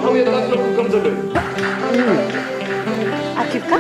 ሓው የቃጽለኩም ከም ዘሎ እዩ። ኣኪብካ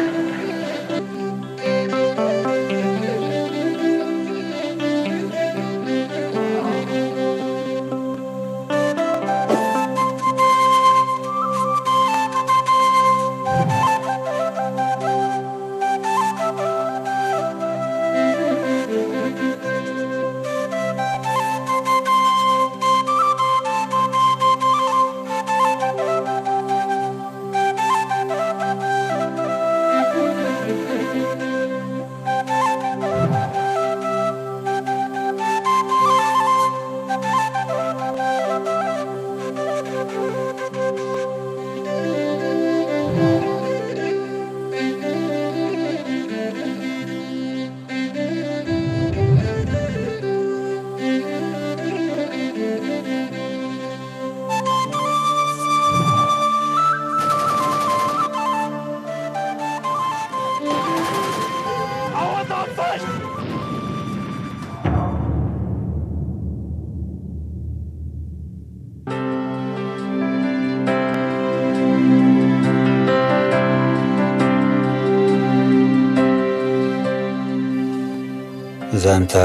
ዛንታ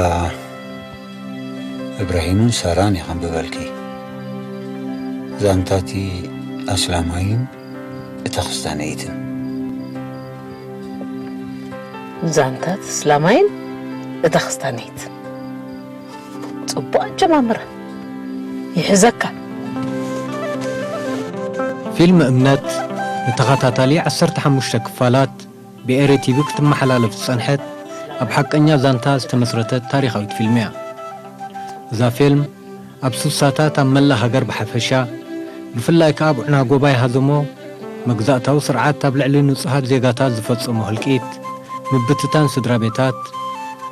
እብራሂምን ሳራን እየ ከንብበልኪ። ዛንታቲ ኣስላማይን እታ ክስታነይትን። ዛንታት እስላማይን እታ ክስታነይትን። ጽቡቕ ኣጀማምራ። ይሕዘካ። ፊልም እምነት ንተኸታታሊ ዓሰርተ ሓሙሽተ ክፋላት ብኤሪ ቲቪ ክትመሓላለፍ ዝጸንሐት ኣብ ሓቀኛ ዛንታ ዝተመስረተት ታሪኻዊት ፊልም እያ። እዛ ፊልም ኣብ ሱሳታት ኣብ መላእ ሃገር ብሓፈሻ ብፍላይ ከኣ ኣብ ዑናጎባይ ሃዘሞ መግዛእታዊ ስርዓት ኣብ ልዕሊ ንጹሃት ዜጋታት ዝፈጸሞ ህልቂት፣ ምብትታን ስድራ ቤታት፣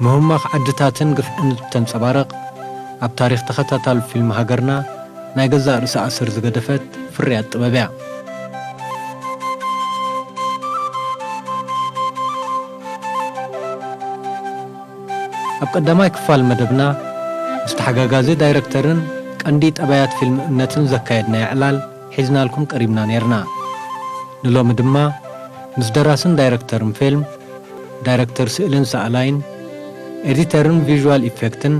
ምህማኽ ዓድታትን ግፍዕን እተንጸባርቕ ኣብ ታሪኽ ተኸታታሊ ፊልም ሃገርና ናይ ገዛእ ርእሳ ኣሰር ዝገደፈት ፍርያት ጥበብ እያ። ኣብ ቀዳማይ ክፋል መደብና ምስ ተሓጋጋዚ ዳይረክተርን ቀንዲ ጠባያት ፊልም እምነትን ዘካየድናዮ ዕላል ሒዝናልኩም ቀሪብና ነይርና። ንሎሚ ድማ ምስ ደራስን ዳይረክተርን ፊልም፣ ዳይረክተር ስእልን ሰኣላይን፣ ኤዲተርን ቪዥዋል ኢፌክትን፣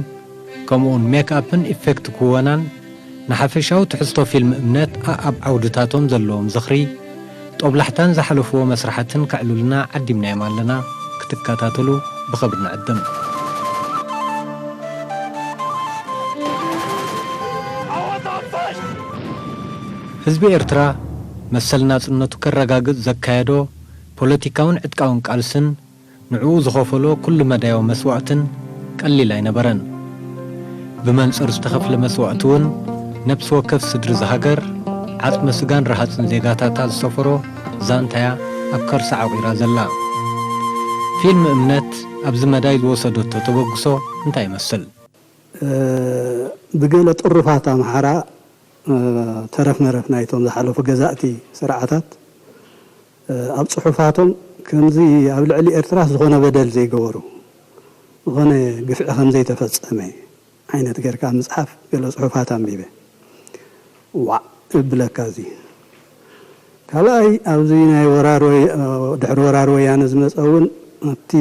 ከምኡውን ሜክኣፕን ኢፌክት ክወናን ንሓፈሻዊ ትሕዝቶ ፊልም እምነት ኣኣብ ዓውድታቶም ዘለዎም ዝኽሪ፣ ጦብላሕታን ዝሓለፍዎ መስራሓትን ከዕልሉና ዓዲምናዮም ኣለና። ክትከታተሉ ብኽብሪ ንዕድም። ህዝቢ ኤርትራ መሰል ናጽነቱ ከረጋግጽ ዘካየዶ ፖለቲካውን ዕጥቃውን ቃልስን ንዕኡ ዝኸፈሎ ኩሉ መዳያዊ መስዋእትን ቀሊል ኣይነበረን። ብመንጽር ዝተኸፍለ መስዋእቲ እውን ነብሲ ወከፍ ስድሪ እዛ ሃገር ዓጽመ ስጋን ረሃጽን ዜጋታታ ዝሰፈሮ ዛንታያ ኣብ ከርሳ ዓቑራ ዘላ። ፊልም እምነት ኣብዚ መዳይ ዝወሰደቶ ተበግሶ እንታይ ይመስል? ብገለ ጥሩፋት ኣምሓራ ተረፍ መረፍ ናይቶም ዝሓለፉ ገዛእቲ ስርዓታት ኣብ ጽሑፋቶም ከምዚ ኣብ ልዕሊ ኤርትራ ዝኾነ በደል ዘይገበሩ ዝኾነ ግፍዒ ከም ዘይተፈጸመ ዓይነት ጌርካ ምጽሓፍ ገለ ጽሑፋት ኣንቢበ። ዋዕ እብለካ እዚ ካልኣይ ኣብዚ ናይ ወራር ወይ ድሕሪ ወራር ወያነ ዝመጸ እውን ኣብቲ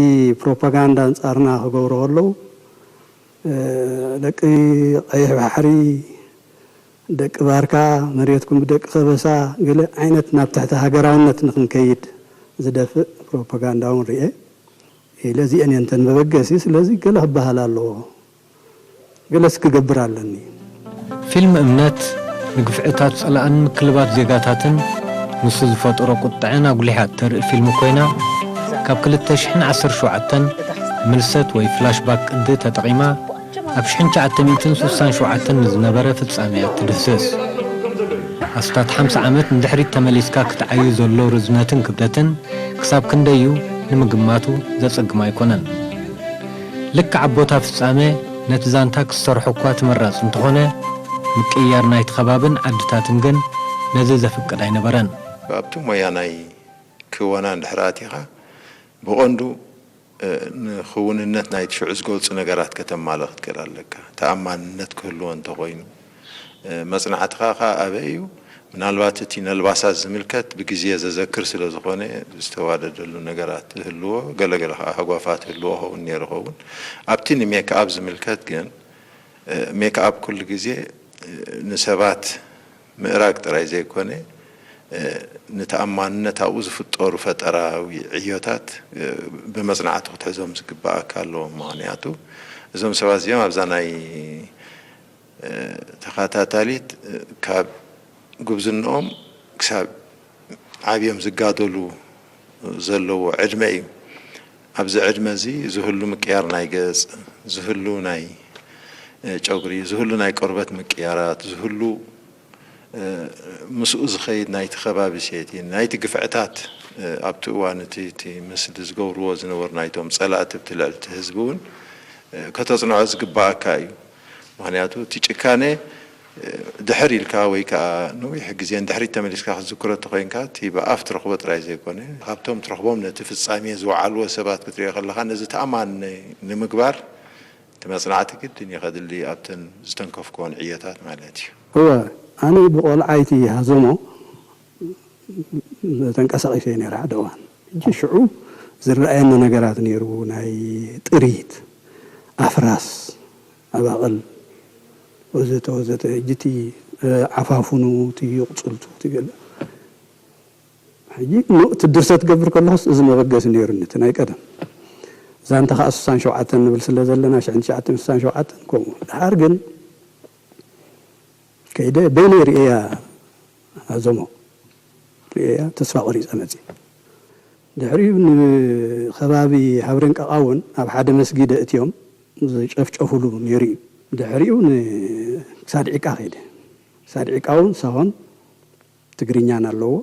ፕሮፓጋንዳ ኣንጻርና ክገብሩ ከለዉ ደቂ ቀይሕ ባሕሪ ደቂ ባርካ መሬትኩም ብደቂ ከበሳ ገለ ዓይነት ናብ ትሕቲ ሃገራውነት ንክንከይድ ዝደፍእ ፕሮፓጋንዳ እውን ርኤ ኢለ እዚአን እየን ተን መበገሲ ስለዚ ገለ ክበሃል ኣለዎ ገለስ ክገብር ኣለኒ። ፊልም እምነት ንግፍዕታት ጸላእን ምክልባት ዜጋታትን ንሱ ዝፈጠሮ ቁጥዐን ኣጉሊሓ እተርኢ ፊልም ኮይና ካብ ክልተ ሽሕን ዓሰርተ ሸውዓተን ምልሰት ወይ ፍላሽባክ ቅዲ ተጠቒማ ኣብ ሽሕን ትሽዓተ ሚእትን ስሳን ሸውዓተን ንዝነበረ ፍጻሜ እያ እትድህስስ። ኣስታት ሓምሳ ዓመት ንድሕሪት ተመሊስካ ክትዓዩ ዘሎ ርዝነትን ክብደትን ክሳብ ክንደይ'ዩ ንምግማቱ ዘጸግም ኣይኮነን። ልክዕ ኣብ ቦታ ፍጻሜ ነቲ ዛንታ ክትሰርሖ እኳ ተመራጺ እንተኾነ፣ ምቅይያር ናይቲ ከባብን ዓድታትን ግን ነዚ ዘፍቅድ ኣይነበረን። ኣብቲ ሞያ ናይ ክወና እንድሕር ኣቲኻ ብቐንዱ ንኽውንነት ናይቲ ሽዑ ዝገልጹ ነገራት ከተማልእ ክትክእል ኣለካ። ተኣማንነት ክህልዎ እንተኾይኑ፣ መጽናዕትኻ ኸኣ ኣበይ እዩ? ምናልባት እቲ ነልባሳት ዝምልከት ብግዜ ዘዘክር ስለ ዝኾነ ዝተዋደደሉ ነገራት ዝህልዎ፣ ገለገለ ከዓ ሃጓፋት ህልዎ ኸውን ነይሩ ኸውን። ኣብቲ ንሜክኣፕ ዝምልከት ግን፣ እ፣ ሜክኣፕ ኩሉ ግዜ፣ እ፣ ንሰባት ምእራግ ጥራይ ዘይኮነ፣ እ፣ ንተኣማንነት ኣብኡ ዝፍጠሩ ፈጠራዊ ዕዮታት፣ እ፣ ብመጽናዕቲ ክትሕዞም ዝግባኣካ ኣለዎም። ምኽንያቱ እዞም ሰባት እዚኦም ኣብዛ ናይ፣ እ፣ ተኸታታሊት፣ እ፣ ካብ ጉብዝንኦም ክሳብ ዓብዮም ዝጋደሉ ዘለዎ ዕድመ እዩ። ኣብዚ ዕድመ እዚ ዝህሉ ምቅያር ናይ ገጽ፣ ዝህሉ ናይ፣ እ፣ ጨጉሪ፣ ዝህሉ ናይ ቆርበት ምቅያራት፣ ዝህሉ፣ እ፣ ምስኡ ዝኸይድ ናይቲ ከባቢ ሴቲን፣ ናይቲ ግፍዕታት፣ እ፣ ኣብቲ እዋን እቲ፣ እቲ ምስሊ ዝገብርዎ ዝነበሩ ናይቶም ጸላእቲ ኣብቲ ልዕሊ እቲ ህዝቢ እውን፣ እ፣ ከተጽንዖ ዝግባኣካ እዩ። ምኽንያቱ እቲ ጭካኔ፣ እ፣ ድሕር ኢልካ ወይ ከዓ ነዊሕ ግዜ ንድሕሪት ተመሊስካ ክትዝክሮ እንተኾይንካ፣ እቲ ብኣፍ ትረኽቦ ጥራይ ዘይኮነ፣ ካብቶም ትረኽቦም ነቲ ፍጻሜ ዝወዓልዎ ሰባት ክትሪኦ ከለኻ፣ ነዚ ተኣማኒ ንምግባር እቲ መጽናዕቲ ግድን እዩ ከድሊ፣ ኣብተን ዝተንከፍክወን ዕዮታት ማለት እዩ። እወ፣ ኣነ ብቆልዓይቲ ሃዘሞ ተንቀሳቒሰ ነይረ ሓደ እዋን። ሕጂ ሽዑ ዝረኣየኒ ነገራት ነይሩ፣ ናይ ጥሪት፣ ኣፍራስ፣ ኣባቕል፣ ወዘተ ወዘተ። ሕጂ እቲ፣ እ፣ ዓፋፍኑ፣ እቲ ቁጽልቱ፣ እቲ ገለ። ሕጂ ኖ-፣ እቲ ድርሰት ገብር ከለኹስ እዚ መበገሲ ነይሩኒ፣ እቲ ናይ ቀደም። እዛ እንተ ኸዓ ስሳን ሸውዓተን ንብል ስለ ዘለና፣ ሽሕን ትሽዓተን ስሳን ሸውዓተን ከምኡ። ደሓር ግን ከይደ በይነይ ርእየያ፣ ኣዞሞ ርእየያ፣ ተስፋ ቆሪጸ መጽየ። ድሕሪኡ ንከባቢ ሃብረን ቀቓ እውን ኣብ ሓደ መስጊድ እትዮም ዝጨፍጨፉሉ ነይሩ እዩ። ድሕሪኡ ን-፣ ክሳድ ዒቃ ከይደ። ክሳድ ዒቃ እውን ሳሆን ትግርኛን ኣለዎ።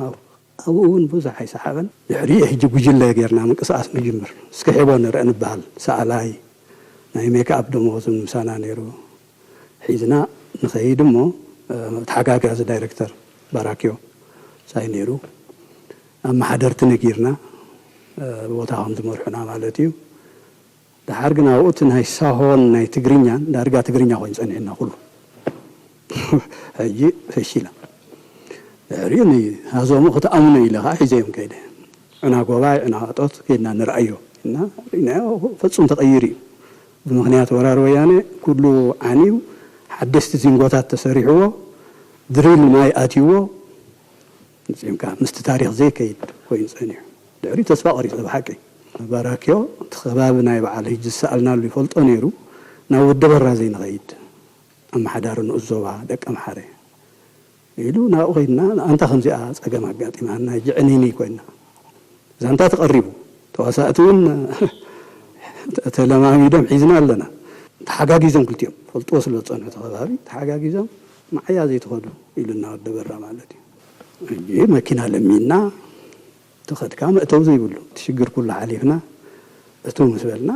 ኣብ-፣ ኣብኡ እውን ብዙሕ ኣይሰሓበን። ድሕሪኡ ሕጂ ጉጅለ ጌርና ምንቅስቓስ ንጅምር። እስኪ ሒቦ ንርአ ንበሃል። ሰኣላይ፣ ናይ ሜክኣፕ ደመወዝ ምሳና ነይሩ። ሒዝና ንኸይድ እሞ፣ እ፣ ተሓጋጋዚ ዳይሬክተር ባራክዮ ሳይ ነይሩ። ኣመሓደርቲ ነጊርና፣ እ፣ ቦታ ከም ዝመርሑና ማለት እዩ። ደሓር ግን ኣብኡ እቲ ናይ ሳሆን ናይ ትግርኛን ዳርጋ ትግርኛ ኮይኑ ጸኒሕና ኩሉ። ሕጂ ፈሺላ። ድሕሪኡ ንሃዞሙ ክትኣምኖ ኢለ ኸዓ ሒዘዮም ከይደ። ዕና ጎባይ፣ ዕና ቃጦት ከይድና ንርኣዮ እና ርኢናዮ፣ ፍጹም ተቐይሩ እዩ። ብምኽንያት ወራር ወያነ ኩሉ ዓንዩ፣ ሓደስቲ ዚንጎታት ተሰሪሕዎ፣ ድሪል ማይ ኣትይዎ፣ ንጽምካ ምስቲ ታሪኽ ዘይከይድ ኮይኑ ጸኒሑ። ድሕሪ ተስፋ ቆሪጸ ብሓቂ። ባራክዮ እቲ ከባቢ ናይ በዓል ህጂ ዝሰኣልናሉ ይፈልጦ ነይሩ፣ ናብ ወዲ በራ ዘይንኸይድ፣ ኣመሓዳሪ ንኡስ ዞባ ደቀምሓረ ኢሉ ናብኡ ከይድና፣ ኣንታ ከምዚኣ ጸገም ኣጋጢማና፣ ሕጂ ዕንይንይ ኮይና። ዛንታ ተቐሪቡ፣ ተዋሳእቲ እውን ተለማሚዶም ሒዝና ኣለና። ተሓጋጊዞም ክልቲኦም፣ ፈልጥዎ ስለ ዝጸንሑ እቲ ከባቢ፣ ተሓጋጊዞም፣ "ንዓያ ዘይትኸዱ?" ኢሉና ወዲ በራ ማለት እዩ። ሕጂ መኪና ለሚንና፣ ተኸድካ መእተዊ ዘይብሉ፣ እቲ ሽግር ኩሉ ሓሊፍና፣ እትው ምስ በልና፣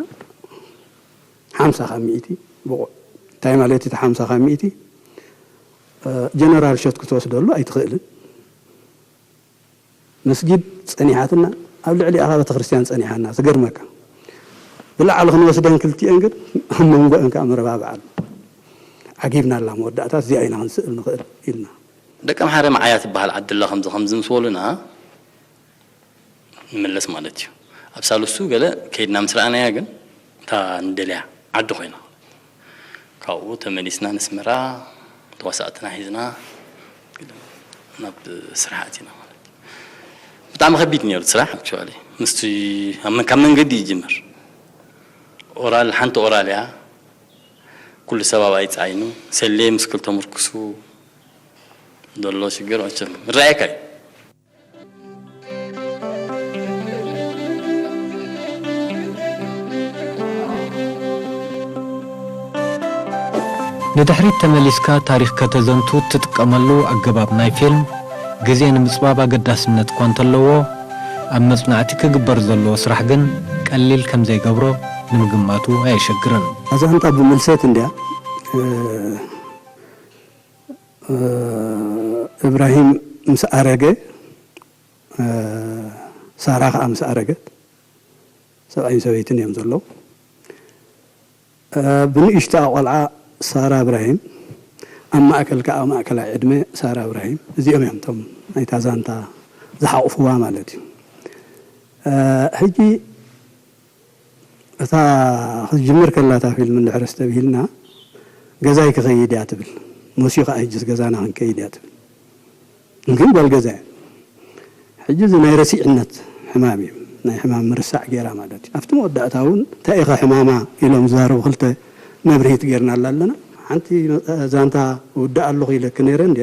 ሓምሳ ካብ ሚእቲ ብቑዕ። እንታይ ማለት እቲ ሓምሳ ካብ ሚእቲ? እ፣ ጀነራል ሸት ክትወስደሉ ኣይትኽእልን። መስጊድ ጸኒሓትና፣ ኣብ ልዕሊኣ ቤተ ክርስቲያን ጸኒሓና። ዝገርመካ፣ ብላዕሊ ክንወስደን ክልቲኤን ግን ኣብ መንጎአን ከኣ መረባብዓ ኣሎ። ዓጊብና ኣላ መወዳእታ፣ እዚኣ ኢና ክንስእል ንኽእል ኢልና። ደቀምሓረ መዓያ ትበሃል ዓዲ ኣላ፣ ከምዚ ከምዚ ምስ በሉና፣ ንምለስ ማለት እዩ። ኣብ ሳልስቱ ገለ ከይድና ምስ ረኣናያ ግን እታ ንደልያ ዓዲ ኮይና። ካብኡ ተመሊስና ነስመራ፣ ተዋሳእትና ሒዝና ናብ ስራሕ ኣቲና ማለት እዩ። ብጣዕሚ ከቢድ ነይሩ እቲ ስራሕ actually። ምስቲ ኣብ መ-፣ ካብ መንገዲ ይጅምር። ኦራል፣ ሓንቲ ኦራል እያ። ኩሉ ሰብ ኣብኣ ይጻይኑ። ሰሌ ምስ ክልተ ምርኩሱ ዘሎ ሽግር መቸም ይረኣየካ እዩ። ንድሕሪት ተመሊስካ ታሪኽ ከተዘንቱ እትጥቀመሉ ኣገባብ ናይ ፊልም፣ ግዜ ንምጽባብ ኣገዳስነት እኳ እንተለዎ፣ ኣብ መጽናዕቲ ክግበር ዘለዎ ስራሕ ግን ቀሊል ከም ዘይገብሮ ንምግማቱ ኣየሸግርን። ኣዛንታ ብምልሰት እንድያ፣ እ፣ እ፣ እብራሂም ምስ ኣረገ፣ እ፣ ሳራ ኸኣ ምስ ኣረገት፣ ሰብኣይን ሰበይትን እዮም ዘለዉ። እ፣ ብንእሽተኣ ቖልዓ ሳራ እብራሂም ኣብ ማእከል ከኣ ማእከላይ ዕድመ ሳራ እብራሂም፣ እዚኦም እዮም እቶም ናይታ ዛንታ ዝሓቑፍዋ ማለት እዩ። ሕጂ እታ ክትጅምር ከላ እታ ፊልም እንድሕር ኣስተብሂልና፣ ገዛይ ክኸይድ እያ ትብል። መሲዩ ከኣ ሕጅስ ገዛና ክንከይድ እያ ትብል። ግን ጓል ገዛ እያ። ሕጂ እዚ ናይ ረሲዕነት ሕማም እዩ። ናይ ሕማም ምርሳዕ ገይራ ማለት እዩ። ኣብቲ መወዳእታ እውን እንታይ ኢኻ ሕማማ ኢሎም ዝዛረቡ ክልተ መብርሂት ገይርናላ ኣለና። ሓንቲ ዛንታ እውዳእ ኣለኹ ኢለኪ ነይረ እንዴ?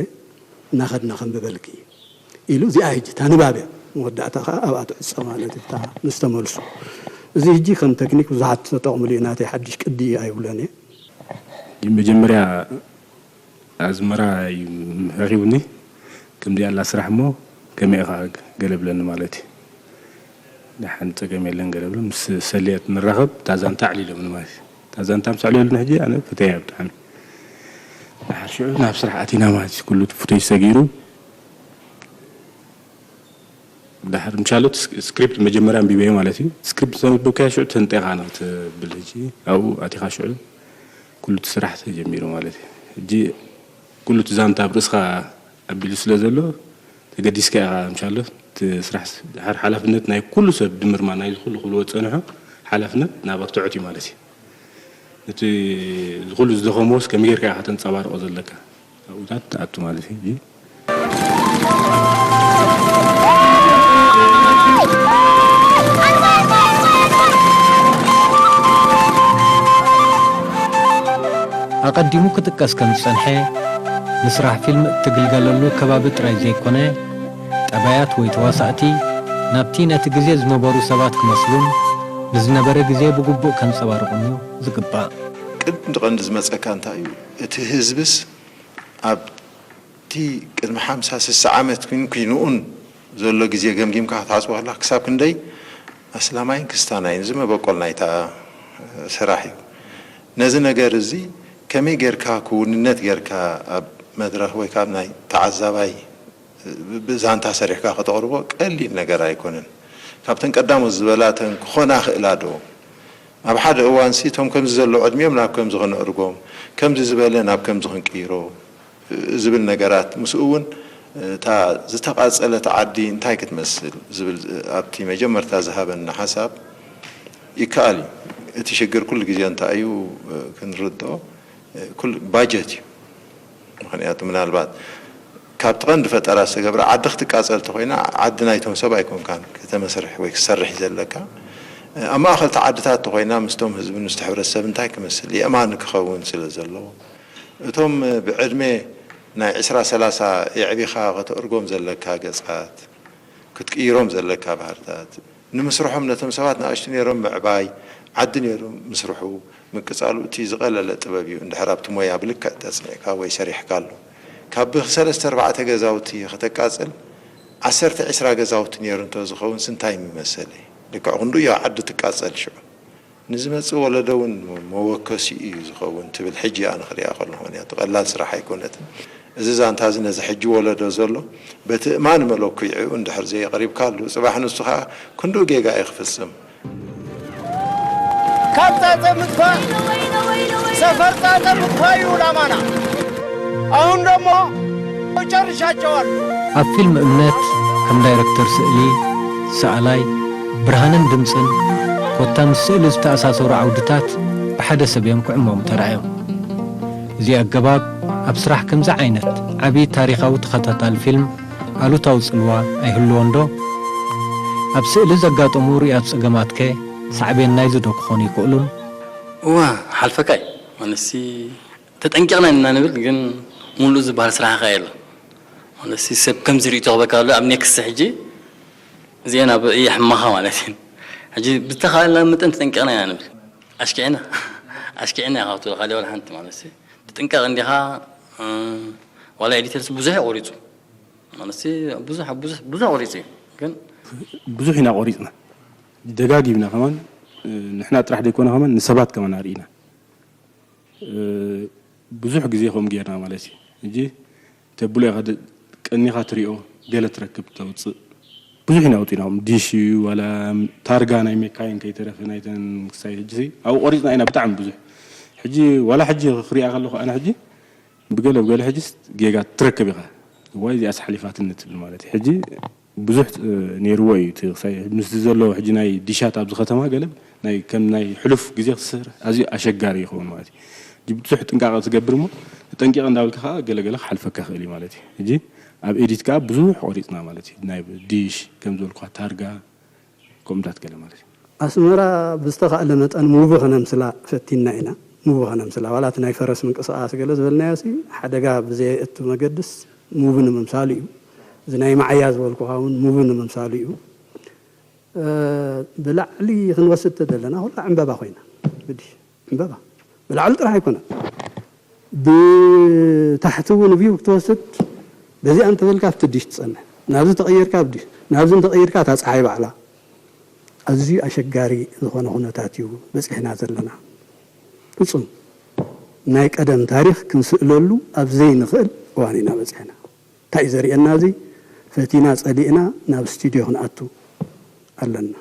እናኸድና ከንብበልኪ ኢሉ፣ እዚኣ ሕጂ እታ ንባብ እያ። መወዳእታ ኸዓ ኣብኣ ትዕጸ ማለት እዩ፣ እታ ምስ ተመልሱ። እዚ ሕጂ ከም ተክኒክ ብዙሓት ተጠቕምሉ እዩ፣ ናተይ ሓድሽ ቅዲ እዩ ኣይብሎን እየ። መጀመርያ ኣዝመራ እዩ ረኺቡኒ። ከምዚኣ ኣላ ስራሕ እሞ ከመይ ኢኻ ገለ ብለኒ ማለት እዩ። ደሓን ጸገም የለን ገለ ብሎ ምስ ሰልየት ንራኸብ፣ እታ ዛንታ ኣዕሊሎምኒ ማለት እዩ። እታ ዛንታ ምስ ኣዕለሉኒ ሕጂ ኣነ ፈተያ ብጣዕሚ። ደሓር ሽዑ ናብ ስራሕ ኣቲና ማለት እዩ። ኩሉ እቲ ፉቴጅ ሰጊሩ፣ ደሓር ምሻሎት ስክ-፣ ስክሪፕት መጀመርያ ኣንቢበዮ ማለት እዩ። ስክሪፕት ዘንበብካዮ ሽዑ ተንጠኻ ንኽትብል ሕጂ ኣብኡ ኣቲኻ ሽዑ ኩሉ እቲ ስራሕ ተጀሚሩ ማለት እዩ። ሕጂ ኩሉ እቲ ዛንታ ኣብ ርእስኻ ኣቢሉ ስለ ዘሎ ተገዲስካ ኢኻ ምሻሎት እቲ ስራሕ ስ-፣ ደሓር ሓላፍነት ናይ ኩሉ ሰብ ድምርማ ናይዚ ኩሉ ክብልዎ ዝጸንሑ ሓላፍነት ናባክ ትሑት እዩ ማለት እዩ። ነቲ እዚ ኩሉ ዝደኸምዎስ ከመይ ጌርካ ኢኻ ተንጸባርቖ ዘለካ? ኣብኡታት ትኣቱ ማለት እዩ። ሕጂ ኣቐዲሙ ክጥቀስ ከም ዝጸንሐ፣ ንስራሕ ፊልም እትግልገለሉ ከባቢ ጥራይ ዘይኮነ፣ ጠባያት ወይ ተዋሳእቲ ናብቲ ነቲ ግዜ ዝነበሩ ሰባት ክመስሉን ንዝነበረ ግዜ ብግቡእ ከንጸባርቑን እዩ ዝግባእ። ቅድሚ ቀንዲ ዝመጸካ እንታይ እዩ? እቲ ህዝብስ ኣብቲ ቅድሚ ሓምሳ ስሳ ዓመት ኩን-፣ ኩይንኡን ዘሎ ግዜ ገምጊምካ ክትሓስቦ ከለኻ ክሳብ ክንደይ ኣስላማይን ክስታናይን እዚ መበቆል ናይታ ስራሕ እዩ። ነዚ ነገር እዚ ከመይ ጌርካ ክውንነት ጌርካ ኣብ መድረኽ ወይ ካብ ናይ ተዓዛባይ ብ-፣ ብዛንታ ሰሪሕካ ከተቕርቦ ቀሊል ነገር ኣይኮነን። ካብተን ቀዳሞት ዝበላ እተን ክኾና ክእላ ዶ? ኣብ ሓደ እዋንሲ እቶም ከምዚ ዘለዉ ዕድሚኦም ናብ ከምዚ ክነእርጎም፣ ከምዚ ዝበለ ናብ ከምዚ ክንቅይሮ ዝብል ነገራት፣ ምስኡ እውን እታ ዝተቓጸለት ዓዲ እንታይ ክትመስል ዝብል ኣብቲ መጀመርታ ዝሃበና ሓሳብ ይከኣል እዩ። እቲ ሽግር ኩሉ ግዜ እንታይ እዩ ክንርድኦ፣ ኩሉ ባጀት እዩ። ምኽንያቱ ምናልባት ካብቲ ቀንዲ ፈጠራ ዝተገብረ ዓዲ ክትቃጸል እንተኾይና፣ ዓዲ ናይቶም ሰብ ኣይኮንካን ከተመስርሕ ወይ ክትሰርሕ እዩ ዘለካ። ኣብ ማእኸል እቲ ዓድታት እንተኾይና ምስቶም ህዝቢ፣ ምስቲ ሕብረተሰብ እንታይ ክመስል የእማኒ ክኸውን ስለ ዘለዎ፣ እቶም ብዕድመ ናይ ዕስራ ሰላሳ የዕቢኻ ከተእርጎም ዘለካ ገጻት፣ ክትቅይሮም ዘለካ ባህርታት፣ ንምስርሖም ነቶም ሰባት ንኣሽቱ ነይሮም ምዕባይ፣ ዓዲ ነይሮም ምስርሑ፣ ምቅጻሉ እቲ ዝቐለለ ጥበብ እዩ። እንድሕር ኣብቲ ሞያ ብልክዕ ተጽኒዕካ ወይ ሰሪሕካሉ፣ ካብ ሰለስተ ኣርባዕተ ገዛውቲ ከተቃጽል፣ ዓሰርተ ዕስራ ገዛውቲ ነይሩ እንተዝኸውንስ እንታይ ምመሰለ? ልክዕ ክንድኡ እያ ዓዲ ትቃጸል ሽዑ። ንዝመጽእ ወለዶ እውን መወከሲ እዩ ዝኸውን ትብል ሕጂ እያ ንኽሪኣ ከለኹ፣ ምኽንያቱ ቀላል ስራሕ ኣይኮነትን። እዚ ዛንታ እዚ ነዚ ሕጂ ወለዶ ዘሎ በቲ እማን መለኩዒኡ እንድሕር ዘየቕሪብካሉ፣ ጽባሕ ንሱ ኸኣ ክንድኡ ጌጋ እዩ ክፍጽም። ካብ ጣጠ ምጥፋእ፣ ሰፈር ጣጠ ምጥፋእ እዩ ዕላማና። አሁን ደግሞ ጨርሻቸዋለሁ። ኣብ ፊልም እምነት ከም ዳይረክተር ስእሊ፣ ሰኣላይ፣ ብርሃንን ድምጽን፣ ኮታ ምስ ስእሊ ዝተኣሳሰሩ ዓውድታት ብሓደ ሰብ እዮም ክዕመሙ ተራእዮም። እዚ ኣገባብ ኣብ ስራሕ ከምዚ ዓይነት ዓቢ ታሪኻዊ ተኸታታሊ ፊልም ኣሉታዊ ጽልዋ ኣይህልዎን ዶ? ኣብ ስእሊ ዘጋጠሙ ርኡያት ጸገማትከ ሳዕቤን ናይዚ ዶ ክኾኑ ይኽእሉን? እዋ፣ ሓልፈካ እዩ። ማለትሲ ተጠንቂቕና ኢና ንብል፣ ግን ሙሉእ ዝበሃል ስራሕኻ የለን። ማለትሲ ሰብ ከምዚ ርእይቶ ክበካ ኣሎ፣ ኣብ ኔክስት ሕጂ እዚአን ኣብ የሕማኻ ማለት እዩ። ሕጂ ብዝተኻእለና መጠን ተጠንቂቕና ኢና ንብል። ኣሽኪዕና፣ ኣሽኪዕና ኢኻ ክትብል፣ ካልእ ወላ ሓንቲ ማለትሲ። ትጥንቀቕ እንዲኻ፣ እ፣ ዋላ ኤዲተርስ ብዙሕ እዩ ቆሪጹ። ማለትሲ ብዙሕ፣ ብዙሕ፣ ብዙሕ ቆሪጹ እዩ። ግን ብዙሕ ኢና ቆሪጽና። ደጋጊምና ከማን፣ እ፣ ንሕና ጥራሕ ዘይኮነ ከማን ንሰባት ከማን ኣርኢና። እ፣ ብዙሕ ግዜ ከምኡ ጌርና ማለት እዩ። ሕጂ ተብሎ ኢኻ ደ-፣ ቀኒኻ ትሪኦ፣ ገለ ትረክብ፣ ተውጽእ። ብዙሕ ኢና ኣውጺእናዮም። ዲሽ እዩ፣ ዋላ ታርጋ ናይ መካይን ከይተረፈ ናይተን ክሳይ ሕጂ ኣብኡ ቆሪጽና ኢና ብጣዕሚ ብዙሕ። ሕጂ ዋላ ሕጂ ክሪኣ ከለኹ ኣነ ሕጂ ብገለ ብገለ ሕጅስ ጌጋ ትረክብ ኢኻ። እዋይ እዚኣስ ሓሊፋትኒ ትብል ማለት እዩ። ሕጂ ብዙሕ እ፣ ነይርዎ እዩ እቲ ክሳይ ምስቲ ዘሎ ሕጂ ናይ ዲሻት ኣብዚ ከተማ ገለ ናይ ከም ናይ ሕሉፍ ግዜ ክስር ኣዝዩ ኣሸጋሪ ይኸውን ማለት እዩ። ሕጂ ብዙሕ ጥንቃቐ ትገብር እሞ ተጠንቂቐ እንዳበልካ ከዓ ገለ ገለ ክሓልፈካ ክእል እዩ ማለት እዩ። ሕጂ ኣብ ኤዲት ከዓ ብዙሕ ቆሪፅና ማለት እዩ። ናይ ዲሽ ከም ዝበልኳ ታርጋ ከምኡታት ገለ ማለት እዩ። ኣስመራ ብዝተኻእለ መጠን ሙቪ ከነምስላ ፈቲና ኢና። ሙቪ ከነምስላ ዋላ እቲ ናይ ፈረስ ምንቅስቃስ ገለ ዝበልናዮ ሲ ሓደጋ ብዘየእቱ መገድስ ሙቪ ንምምሳሉ እዩ። እዚ ናይ ማዓያ ዝበልኩኻ እውን ሙቪ ንምምሳሉ እዩ። እ፣ ብላዕሊ ክንወስድ ተደለና ኩላ ዕምበባ ኮይና ብዲሽ ዕምበባ ብላዕሊ ጥራሕ ኣይኮነን። ብታሕቲ እውን ቪው ክትወስድ በዚኣ እንተበልካ ኣብቲ ዲሽ ትጸንሕ፣ ናብዚ ተቐየርካ ኣብ ዲሽ፣ ናብዚ እንተቐየርካ እታ ጸሓይ ባዕላ። ኣዝዩ ኣሸጋሪ ዝኾነ ኩነታት እዩ በጺሕና ዘለና። ፍጹም ናይ ቀደም ታሪኽ ክንስእለሉ ኣብ ዘይንኽእል እዋን ኢና በጺሕና። እንታይ እዩ ዘርእየና እዚ? ፈቲና ጸሊእና ናብ ስቱድዮ ክንኣቱ ኣለና።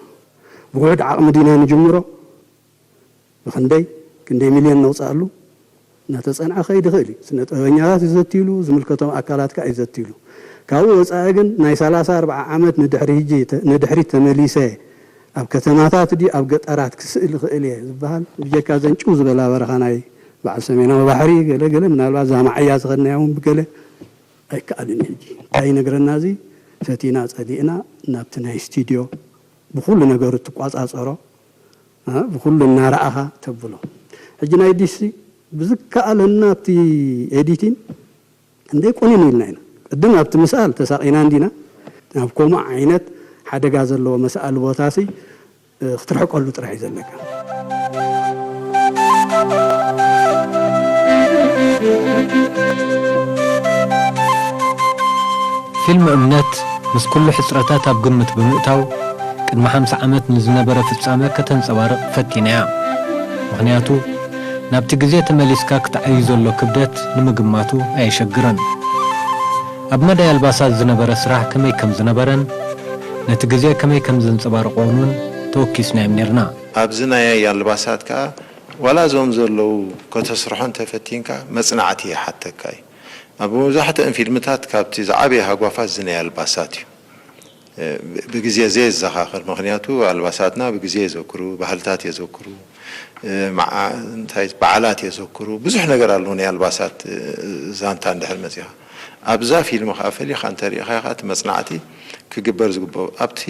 ብውሑድ ዓቕሚ ዲና ንጅምሮ? ብኽንደይ ክንደይ ሚልዮን ነውፅኣሉ እናተፀንዐ ክኸይድ ይኽእል እዩ። ስነ ጥበበኛታት እዩ ዘትይሉ፣ ዝምልከቶም ኣካላት ከዓ እዩ ዘትይሉ። ካብኡ ወፃኢ ግን ናይ ሰላሳ ኣርብዓ ዓመት ንድሕሪ ሕጂ ተ- ንድሕሪት ተመሊሰ ኣብ ከተማታት ድዩ ኣብ ገጠራት ክስእል ይኽእል እየ ዝበሃል ብጀካ ዘን ጭው ዝበላ በረኻ ናይ በዓል ሰሜናዊ ባሕሪ ገለ ገለ ምናልባት ዛማዓያ ዝኸድናዮ እውን ብገለ ኣይከኣልን እዩ። ሕጂ እንታይ ይነግረና እዚ ፈቲና ጸሊእና ናብቲ ናይ ስቱድዮ ብኩሉ ነገሩ እትቋጻጸሮ እ፣ ብኩሉ እናረኣኻ ተብሎ። ሕጂ ናይ ዲሲ ብዝከኣለና ኣብቲ ኤዲቲን እንደ ቁኒን ኢልና ኢና። ቅድም ኣብቲ ምስኣል ተሳቒና እንዲና ናብ ከምኡ ዓይነት ሓደጋ ዘለዎ መስኣሊ ቦታ ሲ እ፣ ክትርሕቀሉ ጥራሕ እዩ ዘለካ። ፊልም እምነት ምስ ኩሉ ሕጽረታት ኣብ ግምት ብምእታው ቅድሚ ሓምሳ ዓመት ንዝነበረ ፍጻመ ከተንጸባርቕ ፈቲና እያ። ምኽንያቱ ናብቲ ግዜ ተመሊስካ ክትዓዩ ዘሎ ክብደት ንምግማቱ ኣየሸግርን። ኣብ መዳይ ኣልባሳት ዝነበረ ስራሕ ከመይ ከም ዝነበረን ነቲ ግዜ ከመይ ከም ዘንጸባርቖን እውን ተወኪስናዮም ነርና። ኣብዚ ናይ ኣልባሳት ከኣ ዋላ እዞም ዘለዉ ከተስርሖ እንተፈቲንካ መጽናዕቲ ይሓተካ እዩ። ኣብ መብዛሕትአን ፊልምታት ካብቲ ዝዓበየ ሃጓፋት እዚ ናይ ኣልባሳት እዩ። ብግዜ ዘየዘኻኽር፣ ምኽንያቱ ኣልባሳትና ብግዜ የዘክሩ፣ ባህልታት የዘክሩ፣ መዓ- እንታይ በዓላት የዘክሩ፣ ብዙሕ ነገር ኣለዉ ናይ ኣልባሳት ዛንታ እንድሕር መጺኻ። ኣብዛ ፊልም ከኣ ፈሊኻ እንተሪኢኻያ ከኣ እቲ መጽናዕቲ ክግበር ዝግብኦ ኣብቲ